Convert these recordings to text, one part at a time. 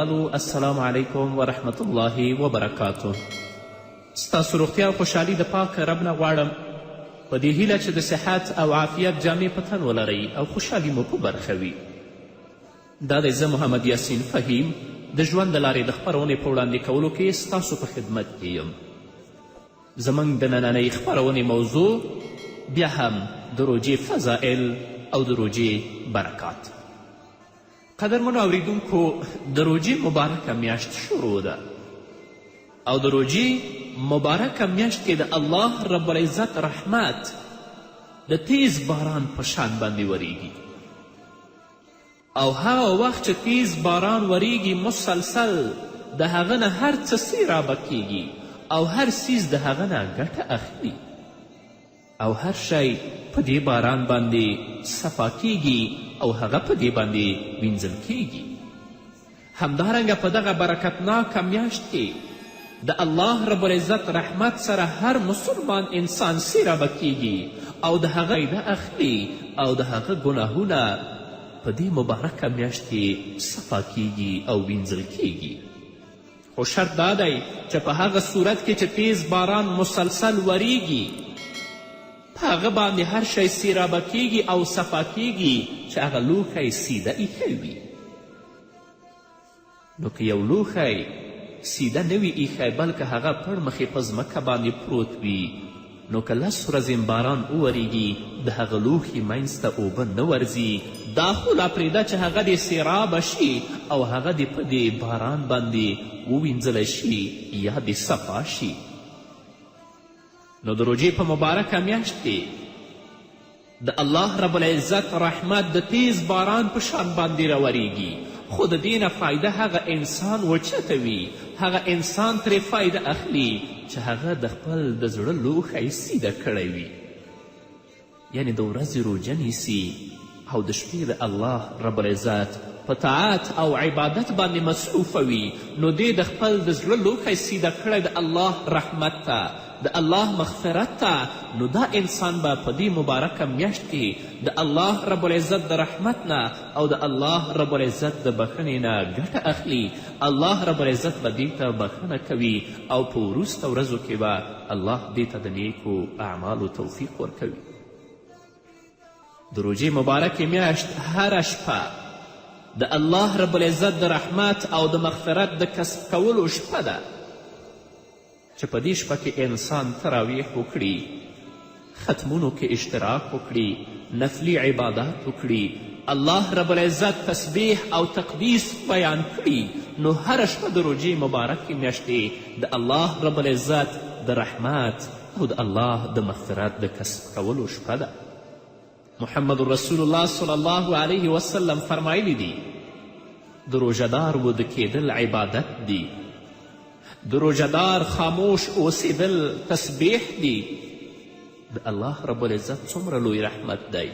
الو السلام علیکم ورحمت الله وبرکاته. ستاسو روغتیا او خوشحالي د پاک رب نه غواړم، په دې هیله چې د صحت او عافیت جامې په تن ولرئ او خوشحالي مو په برخه وي. دا دی زه محمد یاسین فهیم د ژوند د لارې د خپرونې په وړاندې کولو کې ستاسو په خدمت کې یم. زموږ د نننۍ خپرونې موضوع بیا هم د روژې فضائل او د روژې برکات. قدرمنو اوریدونکو، د روژې مبارکه میاشت شروع ده او د روژې مبارکه میاشت کې د الله رب العزت رحمت د تیز باران په شان باندې وریږي او هغه وخت چې تیز باران وریږي، مسلسل د هغه نه هر څه سیرابه کیږي او هر څیز د هغه نه ګټه اخلي او هر شی په دې باران باندې صفا کیږي او هغه په دې باندې وینځل کیږي. همدارنګه په دغه برکتناکه میاشت کې د الله رب العزت رحمت سره هر مسلمان انسان سیرابه کیږي او د هغه فایده اخلي او د هغه ګناهونه په دې مبارکه میاشت کې صفا کیږي او وینځل کیږي. خو شرط دا دی چې په هغه صورت کې چې تیز باران مسلسل وریږي، په هغه باندې هر شی سیرابه کیږي او صفا کیږي چې هغه لوښی سیده ایښی وي. نو که یو لوښی سیده نه وي ایښی، بلکه هغه پړ مخې په ځمکه باندې پروت وي، نو که 10 ورځې باران وورېږي، د هغه لوښي منځ ته اوبه نه ورځي. دا خو لا پرېږده چې هغه دې سیرابه شي او هغه دې په دې باران باندې ووینځلی شي یا دې صفا شي. نو د روژې په مبارکه میاشت کې د الله رب العزت رحمت د تیز باران په شان باندې راوریږي، خو د دې نه فایده هغه انسان وچتوي، هغه انسان ترې فایده اخلي چې هغه د خپل د زړه لوښی سیده کړی وي، یعنې د ورځې روژه نیسي او د شپې د الله رب العزت په طاعت او عبادت باندې مصروفه وي، نو دې د خپل د زړه لوښی سیده کړی د الله رحمت ته، د الله مغفرت ته، نو دا انسان به په دې مبارکه میاشت کې د الله رب العزت د رحمت نه او د الله رب العزت د بخښنې نه ګټه اخلي. الله رب العزت به دې ته بخښنه کوي او په وروسته ورځو کې به الله دې ته د نیکو اعمالو توفیق ورکوي. د روژې مبارکې میاشت هره شپه د الله رب العزت د رحمت او د مغفرت د کسب کولو شپه ده چې په دې شپه کې انسان تراویح وکړي، ختمونو کې اشتراک وکړي، نفلي عبادات وکړي، الله رب العزت تسبیح او تقدیس بیان کړي. نو هره شپه د روژې مبارکې میاشتې د الله رب العزت د رحمت او د الله د مغفرت د کسب کولو شپه ده. محمد رسول الله صلی الله علیه وسلم فرمایلی دي، د روژهدار وده کېدل عبادت دي، د روژهدار خاموش اوسېدل تسبیح دي. د الله رب العزت څومره لوی رحمت دی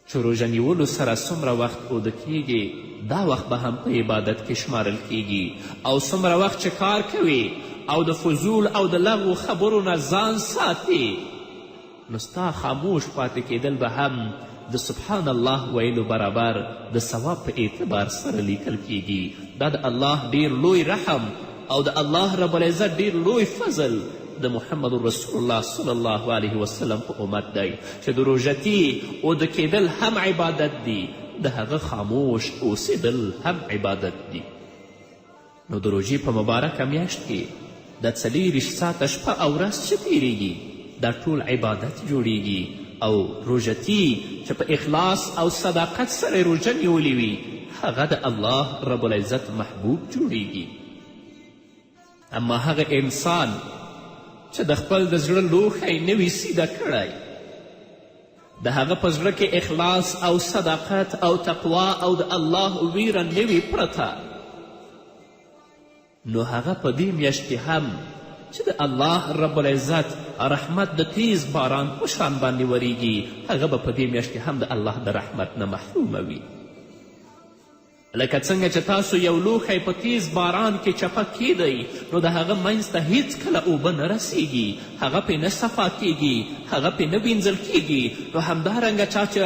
چې روژه نیولو سره څومره وخت اوده کیږي، دا وخت به هم په عبادت کې شمارل کیږي، او څومره وخت چې کار کوي او د فضول او د لغو خبرو نه ځان ساتي، نو ستا خاموش پاتې کېدل به هم د سبحان الله ویلو برابر د ثواب په اعتبار سره لیکل کیږي. دا د الله ډیر لوی رحم او د الله رب العزت ډیر لوی فضل د محمد رسول الله صلی الله علیه وسلم په امت دی چې د روژتي اوده کېدل هم عبادت دي، د هغه خاموش اوسېدل هم عبادت دي. نو د روژې په مبارکه میاشت کې دا 24 ساعته شپه او ورځ چې تیریږي، دا ټول عبادت جوړیږي او روژتي چې په اخلاص او صداقت سره روژه نیولې وي، هغه د الله رب العزت محبوب جوړیږي. اما هغه انسان چې د خپل د زړه لوښی نه وي سیده کړی، د هغه په زړه کې اخلاص او صداقت او تقوا او د الله ویره نه وي پرته، نو هغه په دې میاشت کې هم چې د الله رب العزت رحمت د تیز باران په شان باندې وریږي، هغه به په دې میاشت کې هم د الله د رحمت نه محرومه وي. لکه څنګه چې تاسو یو لوښی په تیز باران کې چپه کیدئ، نو د هغه منځ ته هیڅکله اوبه نه رسیږي، هغه پې نه صفا کیږي، هغه پې نه وینځل کیږي. نو همدارنګه چا چې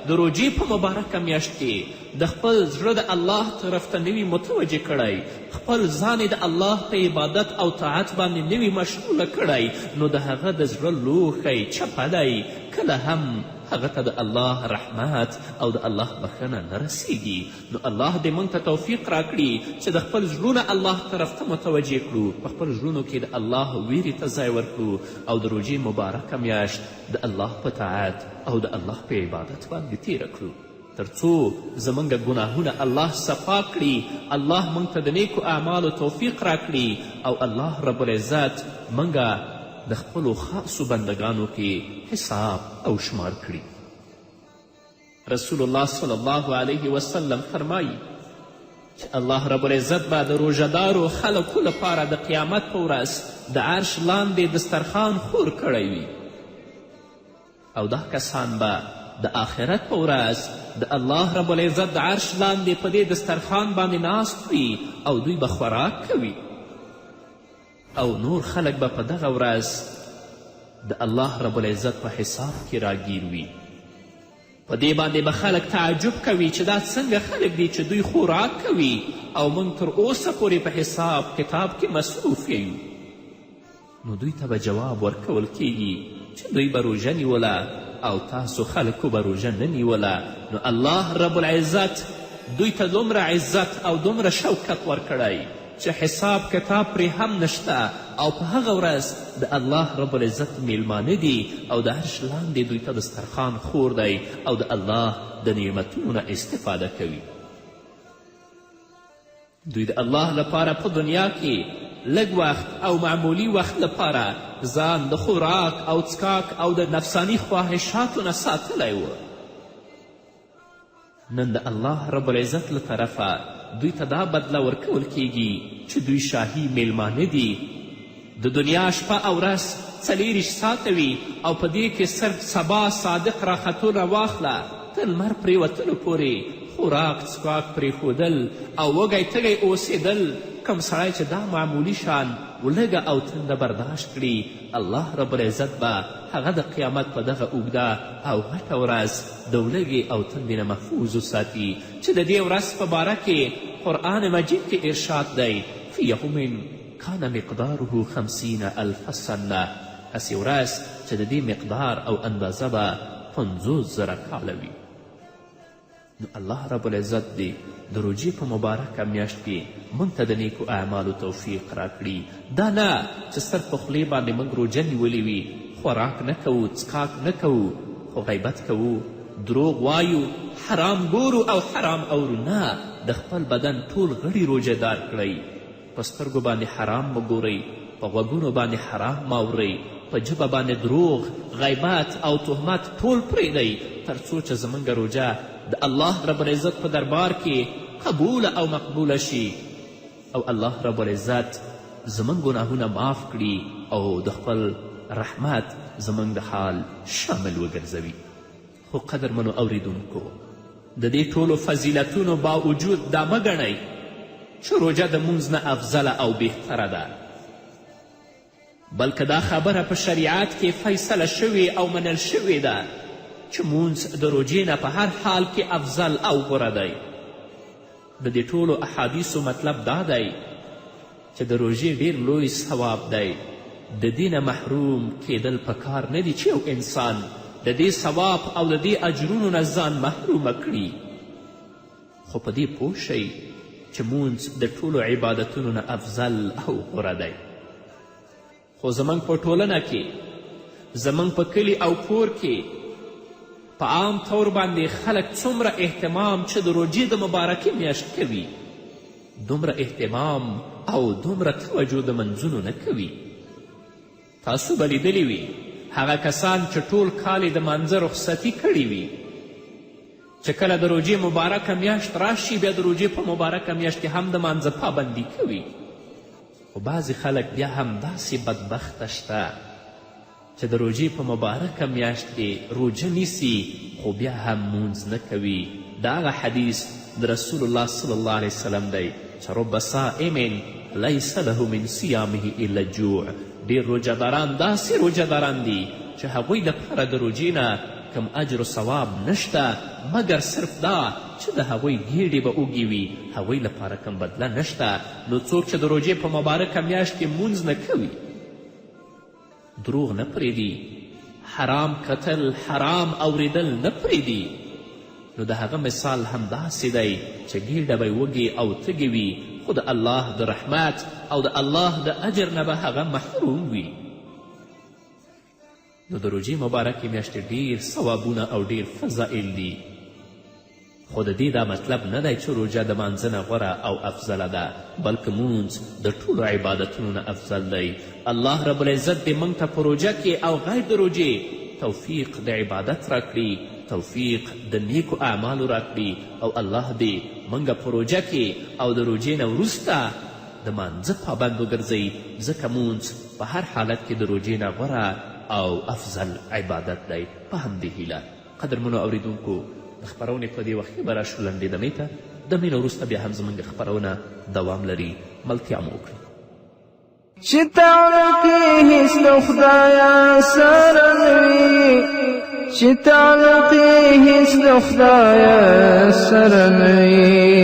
د روژې په مبارکه میاشت کې د خپل زړه د الله طرف ته نه وي متوجه کړی، خپل ځان یې د الله په عبادت او طاعت باندې نه وي مشغوله کړی، نو د هغه د زړه لوښی چپه دی، کله هم هغه ته د الله رحمت او د الله بښنه نه رسیږي. نو الله دې موږ ته توفیق راکړي چې د خپل زړونه الله طرف ته متوجه کړو، په خپل زړونو کې د الله ویرې ته ځای ورکړو او د روژې مبارکه میاشت د الله په طاعت او د الله په عبادت باندې تیره کړو، تر څو زموږ ګناهونه الله صفا کړي، الله موږ ته د نیکو اعمالو توفیق راکړي او الله رب العزت موږ د خپلو خاصو بندګانو کې حساب او شمار کړي. رسول الله صلی الله علیه وسلم فرمایي چې الله رب العزت به د روژهدارو خلکو لپاره د قیامت په ورځ د عرش لاندې دسترخوان خور کړی وي او دا کسان به د آخرت په ورځ د الله رب العزت د عرش لاندې په دې دسترخوان باندې ناست وي او دوی به خوراک کوي او نور خلک به په دغه ورځ د الله رب العزت په حساب کې راګیر وي. په دې باندې به خلک تعجب کوي چې دا څنګه خلک دي چې دوی خوراک کوي او موږ تر اوسه پورې په حساب کتاب کې مصروف یو. نو دوی ته به جواب ورکول کیږي چې دوی به روژه نیوله او تاسو خلکو به روژه نه نیوله. نو الله رب العزت دوی ته دومره عزت او دومره شوکت ورکړی چې حساب کتاب پرې هم نشته او په هغه ورځ د الله رب العزت میلمانه دي او د عرش لاندې دوی ته دسترخوان خور دی او د الله د نعمتونو نه استفاده کوي. دوی د الله لپاره په دنیا کې لږ وخت او معمولي وخت لپاره ځان د خوراک او څکاک او د نفساني خواهشاتو نه ساتلی و. نن د الله رب العزت له طرفه دوی ته دا بدله ورکول کیږي چې دوی شاهي میلمانه دي. د دنیا شپه او ورځ 24 ساعته وي او په دې کې صرف سبا صادق راختو نه واخله تر لمر پرېوتلو پورې خوراک څښاک پرېښودل او وږی تږی اوسېدل، کوم سړی چې دا معمولي شان ولږه او تنده برداشت کړي، الله رب العزت به هغه د قیامت په دغه اوږده او غټه ورځ د ولږې او تندې نه محفوظ وساتي چې د دې ورځ په باره کې قرآن مجید کې ارشاد دی، فی یوم کان مقداره خمسین الف سنة، هسې ورځ چې د دې مقدار او اندازه به 50,000 کاله وي. نو الله رب العزت دې د روژې په مبارکه میاشت کې موږ ته د نیکو اعمالو توفیق راکړي. دا نه چې صرف په خولې باندې موږ روژه نیولې وي، خوراک نه کوو، څکاک نه کوو، خو غیبت کوو، دروغ وایو، حرام ګورو او حرام اورو. نه، د خپل بدن ټول غړي روژه دار کړئ. په سترګو باندې حرام مه ګورئ، په غوږونو باندې حرام مه اورئ، په ژبه باندې دروغ، غیبت او تهمت ټول پرېږدئ، تر څو چې زموږ روژه د الله رب العزت په دربار کې قبوله او مقبوله شي او الله رب العزت زموږ ګناهونه معاف کړي او د خپل رحمت زموږ د حال شامل وګرځوي. خو قدرمنو اوریدونکو، د دې ټولو فضیلتونو باوجود دا مه ګڼئ چې روژه د مونځ نه افضله او بهتره ده، بلکه دا خبره په شریعت کې فیصله شوې او منل شوې ده چې مونځ د روژې نه په هر حال کې افضل او غوره دی. د دې ټولو احادیثو مطلب دا دی چې د روژې ډیر لوی ثواب دی، د دې نه محروم کیدل په کار نه دي چې یو انسان د دې ثواب او د دې اجرونو نه ځان محرومه کړي. خو په دې پوه شئ چې مونځ د ټولو عبادتونو نه افضل او غوره دی. خو زموږ په ټولنه کې، زموږ په کلي او کور کې په عام طور باندې خلک څومره اهتمام چې د روژې د مبارکې میاشت کوي، دومره اهتمام او دومره توجه د منځونو نه کوي. تاسو به لیدلي وي هغه کسان چې ټول کال یې د مانځه رخصتي کړې وي، چې کله د روژې مبارکه میاشت راشي بیا د روژې په مبارکه میاشت کې هم د مانځه پابندي کوي. خو بعضې خلک بیا هم داسې بدبخته شته چې د روژې په مبارکه میاشت کې روژه نیسي خو بیا هم مونځ نه کوي. د هغه حدیث د رسول الله صلی الله علیه وسلم دی چې رب صائم لیس له من صیامه الا الجوع. ډېر روژهداران داسې روژهداران دي چې هغوی دپاره د روژې نه کوم اجر و ثواب نشته، مګر صرف دا چې د هغوی ګېډې به اوږې وي، هغوی لپاره کوم بدله نشته. نو څوک چې د روژې په مبارکه میاشت کې مونځ نه کوي، دروغ نه پرېږدي، حرام کتل، حرام اورېدل نه پرېږدي، نو د هغه مثال همداسې دی چې ګېډه به یې وږې او تږې وي، خو د الله د رحمت او د الله د اجر نه به هغه محروم وي. نو د روژې مبارکې میاشتې ډېر ثوابونه او ډېر فضائل دي، خو د دې دا مطلب نه دی چې روژه د مانځه نه غوره او افضله ده، بلکې مونځ د ټولو عبادتونو نه افضل دی. الله رب العزت دې موږ ته په روژه کې او غیر د روژې توفیق د عبادت راکړي، توفیق د نیکو اعمالو راکړي، او الله دې موږ په روژه کې او د روژې نه وروسته د مانځه پابند وګرځوي، ځکه مونځ په هر حالت کې د روژې نه غوره او افضل عبادت دی. په همدې هیله قدرمنو اوریدونکو، د خپرونې په دې وخت کې به راشو لنډې دمې ته. دمې نه وروسته بیا هم زموږ خپرونه دوام لري. ملتیا مو وکړئ. چې تعلق یې هیڅ له خدایه سره نه وي، چې تعلق یې هیڅ له خدایه سره نه وي،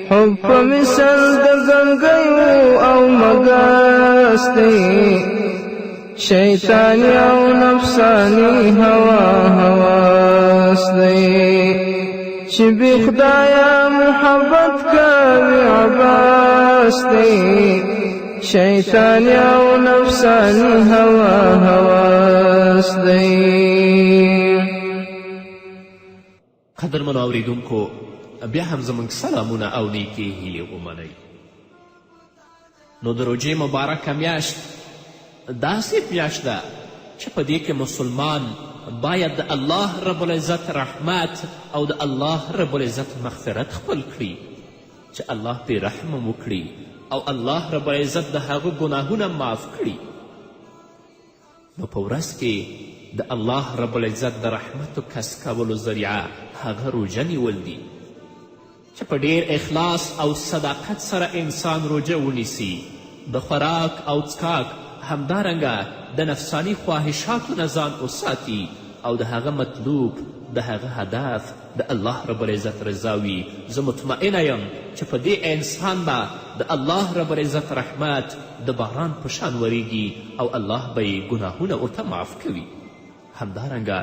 حب په مثل د ګنګیو او مګس دی، شیطانی او نفسانی هوا هواس دی، چې بې خدایه محبت کوي عباس دی، شیطانی او نفسانی هوا هواس دی. قدرمنو اوریدونکو، بیا هم زموږ سلامونه او نیکې هیلې ومنئ. نو د روژې مبارکه میاشت داسې میاشت ده چې په دې کې مسلمان باید د الله رب العزت رحمت او د الله رب العزت مغفرت خپل کړي، چې الله پرې رحم وکړي او الله رب العزت د هغه ګناهونه معاف کړي. نو په ورځ کې د الله رب العزت د رحمتو کسب کولو ذریعه هغه روژه نیول دي، چې په ډیر اخلاص او صداقت سره انسان روژه ونیسي، د خوراک او څکاک همدارنګه د نفساني خواهشاتو نه ځان وساتي، او د هغه مطلوب، د هغه هدف د الله رب العزت رضا وي. زه مطمئنه یم چې په دې انسان به د الله رب العزت رحمت د باران په شان وریږي او الله به یې ګناهونه ورته معاف کوي. همدارنګه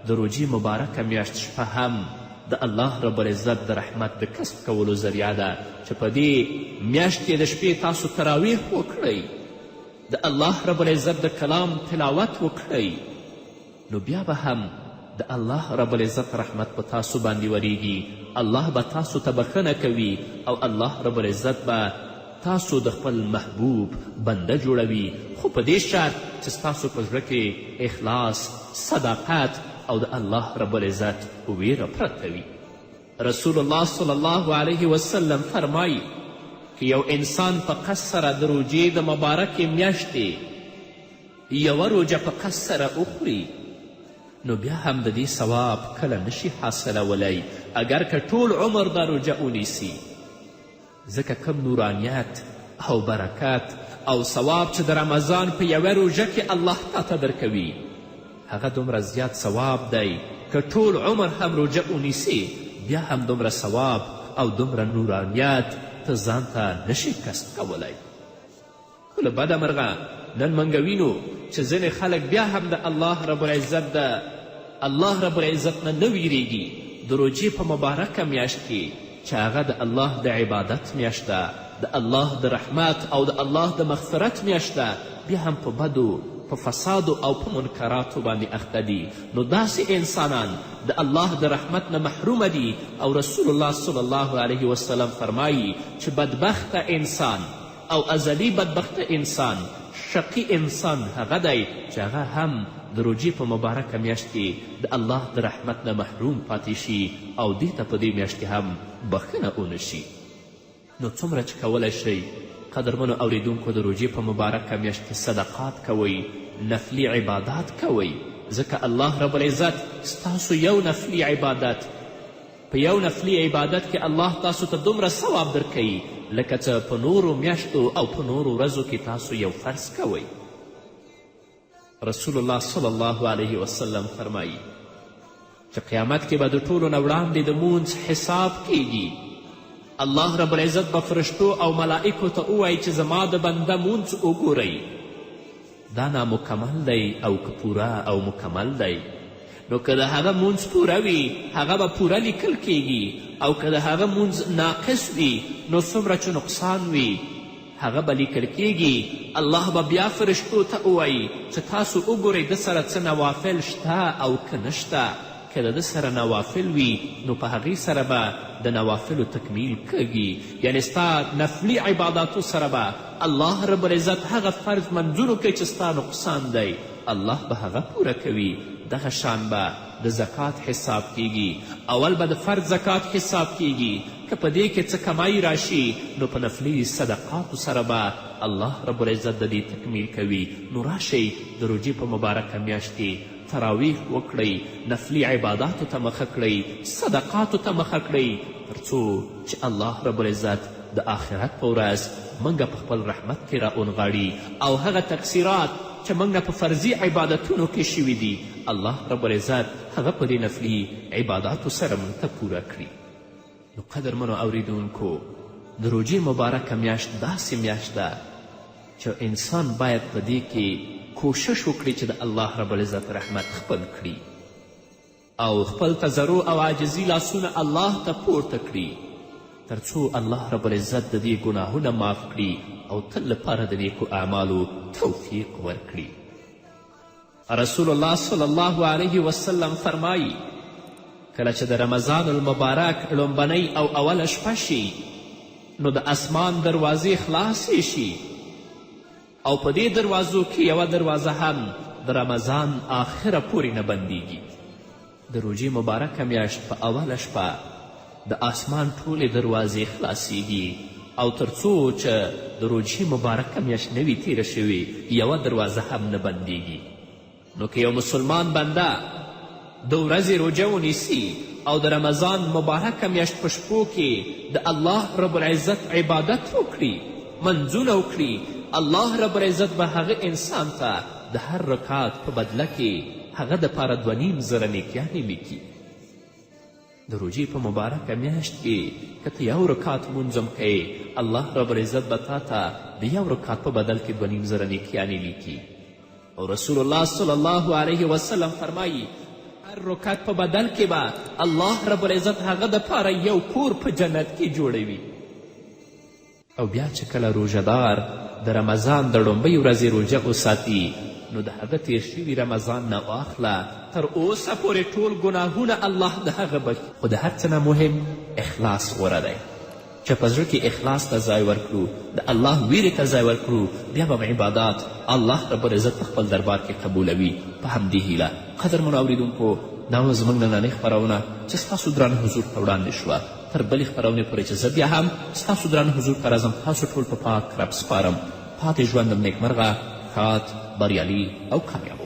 د روژې مبارکه میاشت شپه هم د الله رب العزت د رحمت د کسب کولو ذریعه ده، چې په دې میاشت کې د شپې تاسو تراویح وکړئ، د الله رب العزت د کلام تلاوت وکړئ، نو بیا به هم د الله رب العزت رحمت په تاسو باندې وریږي، الله به تاسو ته بښنه کوي او الله رب العزت به تاسو د خپل محبوب بنده جوړوي، خو په دې شرط چې ستاسو په زړه کې اخلاص، صداقت او د الله رب العزت ویره پرته وي. رسول الله صلی الله علیه وسلم فرمایي که یو انسان په قصد سره د روژې د مبارکې میاشتې یوه روژه په قصد سره وخوري، نو بیا هم د دې ثواب کله نشي حاصلولی، اګر که ټول عمر دا روژه ونیسي، ځکه کوم نورانیت او برکت او ثواب چې د رمضان په یوه روژه کې الله تا ته درکوي، هغه دومره زیات ثواب دی که ټول عمر هم روژه ونیسي بیا هم دومره ثواب او دومره نورانیت ته ځان ته نشي کسب کولی. خو له بده مرغه نن موږ وینو چې ځینې خلک بیا هم د الله رب العزت د الله رب العزت نه نه ویریږي. د روژې په مبارکه میاشت کې چې هغه د الله د عبادت میاشت ده، د الله د رحمت او د الله د مغفرت میاشت ده، بیا هم په بدو، په فسادو او په منکراتو باندې اخته دي. نو داسې انسانان د الله د رحمت نه محرومه دي، او رسول الله صلی الله علیه وسلم فرمایي چې بدبخته انسان او ازلي بدبخته انسان، شقي انسان هغه دی چې هغه هم د روژې په مبارکه میاشت کې د الله د رحمت نه محروم پاتې شي او دې ته په دې میاشت کې هم بښنه ونه شي. نو څومره چې کولی شئ قدرمنو اوریدونکو د روژې په مبارکه میاشت کې صدقات کوئ، نفلي عبادات کوئ، ځکه الله رب العزت ستاسو یو نفلي عبادت په یو نفلي عبادت کې الله تاسو ته دومره ثواب درکوي لکه څه په نورو میاشتو او په نورو ورځو کې تاسو یو فرض کوئ. رسول الله صلی الله علیه وسلم فرمایي چې قیامت کې به د ټولو نه وړاندې د مونځ حساب کیږي. الله رب العزت به فرشتو او ملائکو ته ووایي چې زما د بنده مونځ وګورئ، دا نامکمل دی او که پوره او مکمل دی؟ نو که د هغه مونځ پوره وي هغه به پوره لیکل کیږي، او که د هغه مونځ ناقص وي نو څومره چې نقصان وي هغه به لیکل کیږي. الله به بیا فرشتو ته ووایي چې تاسو وګورئ ده سره څه نوافل شته او که نشته. که د ده سره نوافل وي نو په هغې سره به د نوافلو تکمیل کږي، یعنې ستا نفلي عباداتو سره به الله رب العزت هغه فرض منځونو کې چې ستا نقصان دی الله به هغه پوره کوي. دغه شان به د زکات حساب کیږي. اول به د فرض زکات حساب کیږي، که په دې کې څه کمی راشي نو په نفلي صدقاتو سره به الله رب العزت د دې تکمیل کوي. نو راشئ د روژې په مبارکه میاشت کې تراویح وکړئ، نفلي عباداتو ته مخه کړئ، صدقاتو ته مخه کړئ، تر څو چې الله رب العزت د آخرت په ورځ موږ په خپل رحمت کې را اونغاړي او هغه تقصیرات چې موږ نه په فرضي عبادتونو کې شوي دي الله رب العزت هغه په دې نفلي عباداتو سره موږ ته پوره کړي. نو قدرمنو اوریدونکو، د روژې مبارکه میاشت داسې میاشت ده چې انسان باید په دې کې کوشش وکړي چې د الله رب العزت رحمت خپل کړي او خپل تضرع او عاجزي لاسونه الله ته پورته کړي تر څو الله رب العزت د دې ګناهونه معاف کړي او تل لپاره د نیکو اعمالو توفیق ورکړي. رسول الله صلی الله علیه وسلم فرمایی کله چې د رمضان المبارک ړومبنۍ او اوله شپه شي نو د اسمان دروازې خلاصې شي او په دې دروازو کې یوه دروازه هم د رمضان آخره پورې نه بندیږي. د روژې مبارکه میاشت په اوله شپه د آسمان ټولې دروازې خلاصیږي او تر څو چې د روژې مبارکه میاشت نه وي تیره شوې یوه دروازه هم نه بندیږي. نو که یو مسلمان بنده د ورځې روژه ونیسي او د رمضان مبارکه میاشت په شپو کې د الله رب العزت عبادت وکړي، منځونه وکړي، الله رب العزت به هغه انسان ته د هر رکعت په بدله کې هغه دپاره 2,500 نیکیانې لیکي. د روژې په مبارکه میاشت کې که ته یو رکعت لمونځ هم کوې الله رب العزت به تا ته د یو رکعت په بدل کې 2,500 نیکیانې لیکي. او رسول الله صلی الله علیه وسلم فرمایي هر رکعت په بدل کې به الله رب العزت هغه دپاره یو کور په جنت کې جوړوي. او بیا چې کله روژهدار د رمضان د ړومبۍ ورځې روژه وساتي نو د هغه تیر شوي رمضان نه واخله تر اوسه پورې ټول ګناهونه الله د هغه بښي. خو د هر څه نه مهم اخلاص غوره دی چې په زړه کې اخلاص ته ځای ورکړو، د الله ویرې ته ځای ورکړو، بیا به عبادات الله رب العزت په خپل دربار کې قبولوي. په همدې هیله قدرمنو اوریدونکو، دا وه زموږ نننۍ خپرونه چې ستاسو درانه حضور ته وړاندې شوه. تر بلې خپرونې پورې چې زه بیا هم ستاسو درانه حضور ته راځم، تاسو ټول په پاک رب سپارم. پاتې ژوند م نیکمرغه، ښاد، بریالي او کامیابه.